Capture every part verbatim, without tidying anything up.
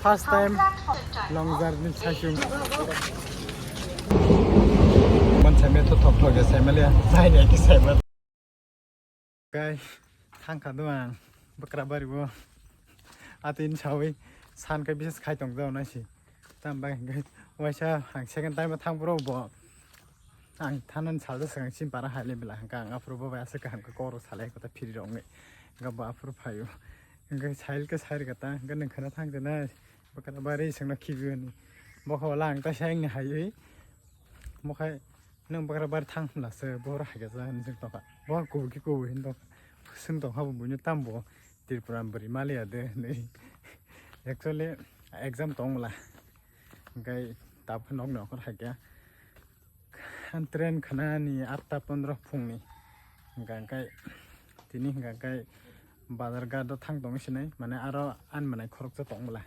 First time long journey saichung. Man saimaya to thok thok ya saimaliya. Saimaya ki saimaya. Kai thangkha do ang Bakrabari bo. Atin sawi san kai bises khai tong jao nasi. Tam bai hingke waisa ang second time thang bro bo. Ang thanani salsa swkang chini para hai le bela hingke ang aphuru bo bai aswk kaham khe kok rok salai kota phiri rok wngwi. Hingke bo aphuru phaio. Hingke sail khe sair kata hingke nwng khana thang tena Bakrabari swngno khibioni. Bokha wala ang ta sai wngni haiwi. Bokhai nwng Bakrabari thang hwnla se bohor hai khe ja hinwi swng tongkha. Bohor kubui khe kubui hinwi tongkha. Swng tongkha bo buino tamo Tripura bwrwi maliya de hinwi. Actually exam tong bwla. Hingke tabukhe nokni okhor hai khe. Ang train khana ni atta pondro phungni. Hingka hingkai tini hingka hingkai bazar ghat o thang tong sinai, mane aro ani manai khoroksa tong bwla.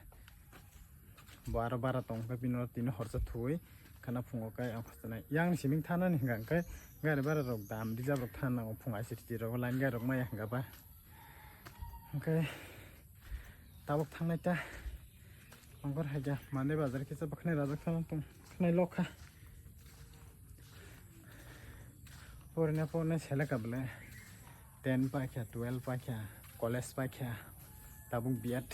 Bo aro bara tong khe bini oro tini horsa thuwi khana phungo kai ang khorsa nai. Yang ni siming thana ni hingka hingkai gari bara rok dam rijab rok thana nango phung I C T T rok line gari rok maya hingka ba. Hingke tabuk thangnai ta. Angkor hai khe mande bazar kisa bakhnai rajak thana tong khnai lokha. Porina porina selek able ten paikha, twelve paikha, college paikha, tabuk B Ed.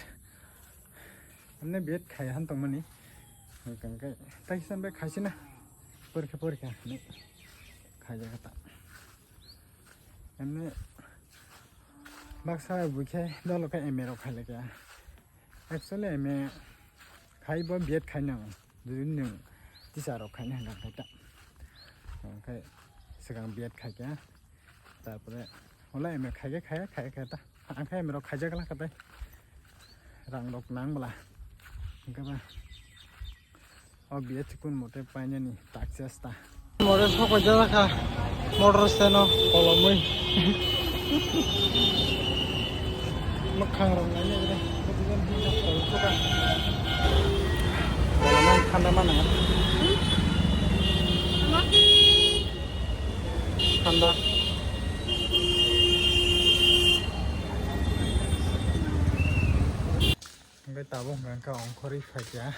Amne B Ed khai han tongmani. Hingke hingke tai kisan bai khaisina. Porikha porikha hinwi khaijak ta. Amne baksa bai buikhe dolo khe M A rok khailekya. Actually M A khai bo B Ed khai nang, jodi nwng teacher rok khaina hwnka khai ta. Hwnkhai swkang B Ed khai kha, tarpore wala M A khai khe khai, khai khe ta. Ang khe M A rok khaijak la kha tai. Rang rok nang bwla. Hwnkhai ba. O B Ed chikun mote painani tak chesta. Motor sokoi jajak kha. Motor seno kolomwi. Mwkhang rok naina gre. Kolomwi thanda mana. Thanda. Hingke tabuk hingke ongkhorwi phaikha.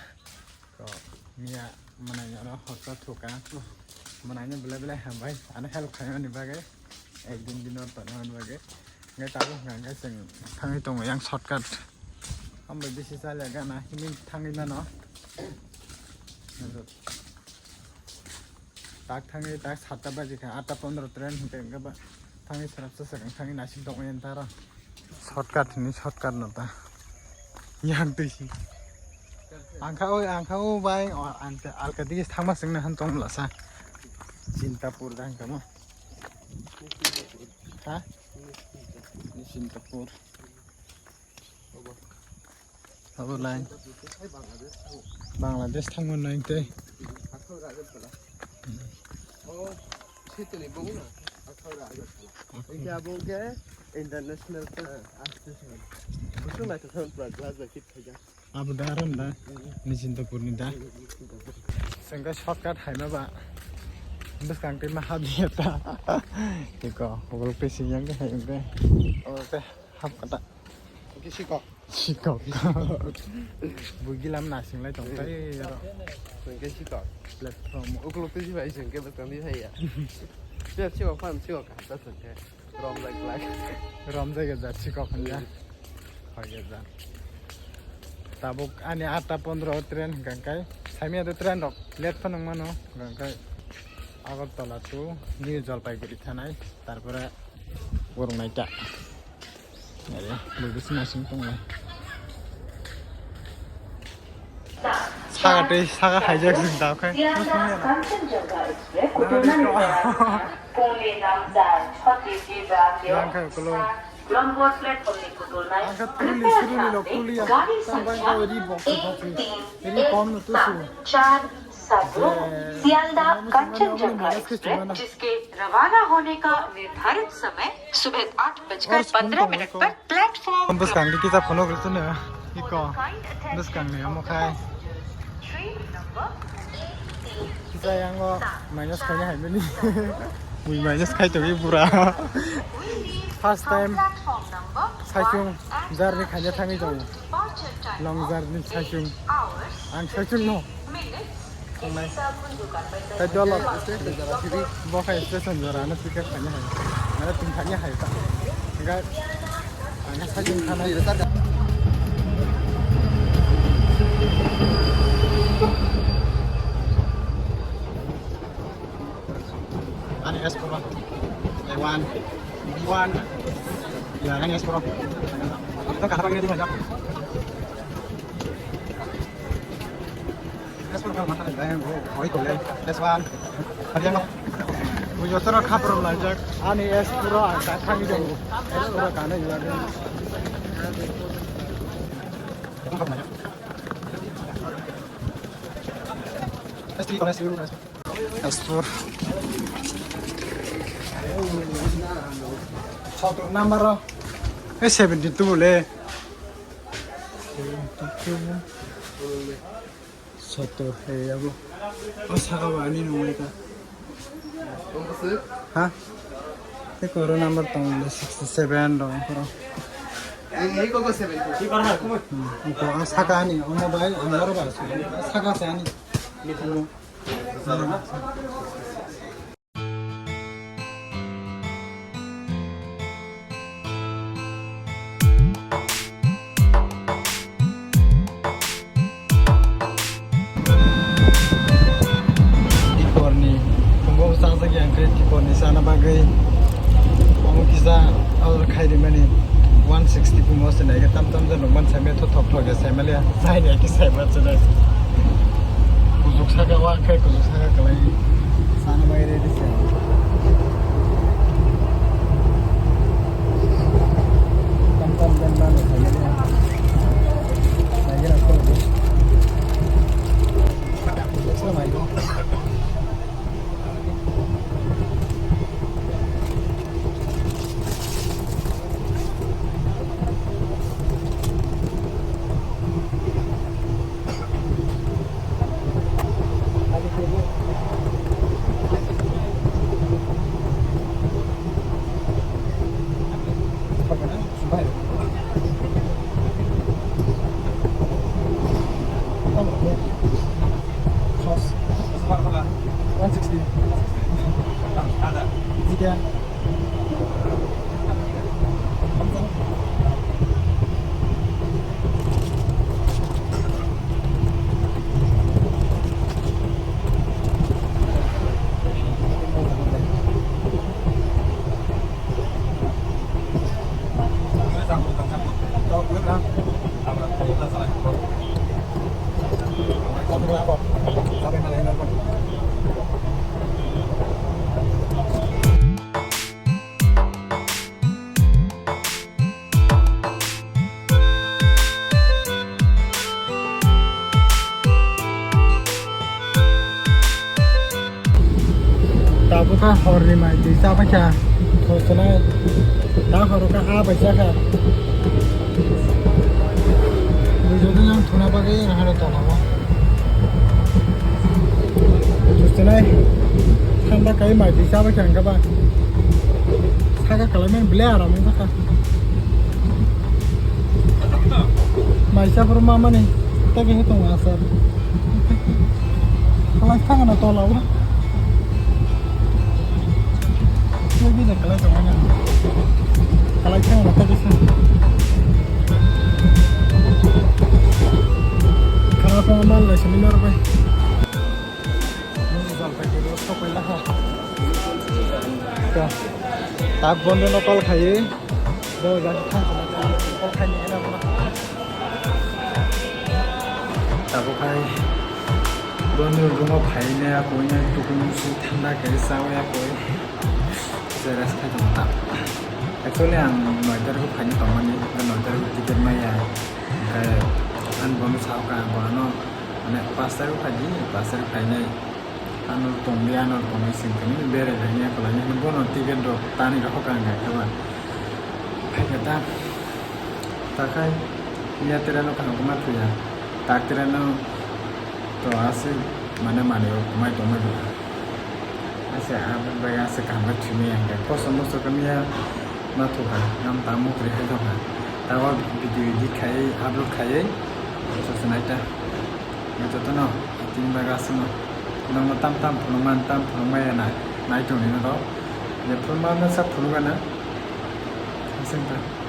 To miya mwnai oro horsa thuka. Mwnai no belai belai hambai. Ano help khaimani bagwi. Ek din din or tonwi bagwi. Hingke tabuk hingke chwng thangwi tongo yang shortcut. Hambai bisi chalya gana himwi thangwi mano. Tak thangwi tak satta baji kha, atta pondro train hwnkhe hwnkhe ba thangwi sarapsa swkang thangwi naising tongwi taro. Shortcut ni shortcut no ta. Yang twi si. Angkha oi, angkha o bai, o, ante alka dige thangma singna han tong lasa. Chintapur dang kamo. Ha? Ni Chintapur. Abo line. Bangladesh thangma nai tei. International. Busung naithothok pura glass bai fit khaijak. Abo da aron da. Ni Chintapur ni da. Sengka shortcut hai ma ba. Bwskang tei ma hap ya ta. Tiko, hogol pe sing yang ke hai ungke. Oke, hap kata. Oke, siko. Sikok. Bugi lam nasing lai tong tai aro. Sengke sikok. Platform. Ukulok twi bai sengke bwskang di hai ya. Sio sikok phan sikok kata sengke. Rom lai klak. Rom jai ga jat sikok hanja. Hoi ga jat. Tabuk ani atta pondro train hwnkha kai. Saimia de train rok late phano wngmano hwnkha kai. Agartala to New Jalpaiguri thanai. Tarpore borok naita. Are, bwbwsma sing tonglai. Saka tei saka haijak sing tao khai. Sialdah Kanchenjunga Express kutulnani pore Pune Namsai chhoti Dibang Yang khai ukulung. Nombor platform ni kutulnai. Ang kha tuli, tuli lo, tuli ya. Gari sangkha ek tin ek saat char saat. Sialdah Kanchenjunga Express, जिसके रवाना होने का निर्धारित समय सुबह आठ बजकर पंद्रह मिनट पर platform Bwskang di kisa phunuk rwchwno. Iko. Bwskang ni omo khai. Kisa yango minus khaina hai mani. Mui minus khai tongwi pura. First time saichung journey khaina thangwi tongo. Long journey saichung. Ang saichung no. Tongnai. Tai dolo. Bo khai station jora no ticket thani hai. Mane tong thani hai ta. Enggak. Ang saichung thani. Ani S Pro. A one. B one. Ya, ani S Pro. Ito kahapang ini aja. S Pro kan mata dai, oh, oi, kole. S one. Hari yang. Bujotoro khaprom lajak. Ani S Pro ang kathang jong. S Pro kana iwa. S three, S three. Astur. Sotor number ro. Eh, seventy two le. Seventy two. Sotor, eh, abo. O saka ba ani nungwi ka. Ha? Te koro number tong le sixty seven dong koro. Ei, ei, koko seventy two. Hmm, iko, ah, saka ani, o mobile, o number ba, saka se ani. Tikorni, phungo chajak yang khe tikorni chana bagwi. Omo kisa order khai rimani one sixty phungo se nai khe tam tam jani nukman sai me thok thok khe sai maliya. Nai nai khe sai ma chwrai. Kujuk saka wa khe kujuk saka kwlai. Sana bai ready se. Tam tam dan dan sai maliya. Sai khe na ko. Extra mai do. Sauce. One sixty. Ada. Chicken. Tabukha horni mai twi chabaikha, thosonai ta horo kha aa bai chakha. Buijono yang thuna bagwi hano tongamo. Thosonai thanda kai mai twi chabaikha hwnkhe ba saka kalaimani belai aram wngkha. Maisa phuru mamani tei khe tongo asar. Khlai thangna tola o. Khlai bini khlai tongmani. Khlai thangna tei khe. Khana phano mal lai simi norbai. Jalpaiguri o sokoi laha. Tak bondo no call khaiwi. Bo jani thang khana call khaini ena bono. Tabuk khai bondo room o phaina koi na tukun su thanda kai sawi koi. Jeres khai tong ta. Actually ang noi tarik o phaini tongmani, noi tarik o ticket maya. Khai an bono sao ka bono. Mane pas tarik phai di, pas tarik phainai. Ano tongdi, ano tongdi sing kami berai laini, ako laini, ano bono ticket rok tani rok hokang kha khe ba. Phai khe ta, ta khai, miya tere no kaham ma thuya. Tak tere no to ase, mane mane rok mai tongma dua. Ase, abo bai ase kaham khe thumwi ang khe. Kosom moso khe miya ma thukha, ang ta mukri hai thokha. Tabo video edit khai, upload khai, Joto se naita. Jotono tini bagwi aswkno. Nokno tam tam phunukmani, tam phunukmaya nai, nai tongni norok. Je phunukma no sak phunukgana. Aswk ta.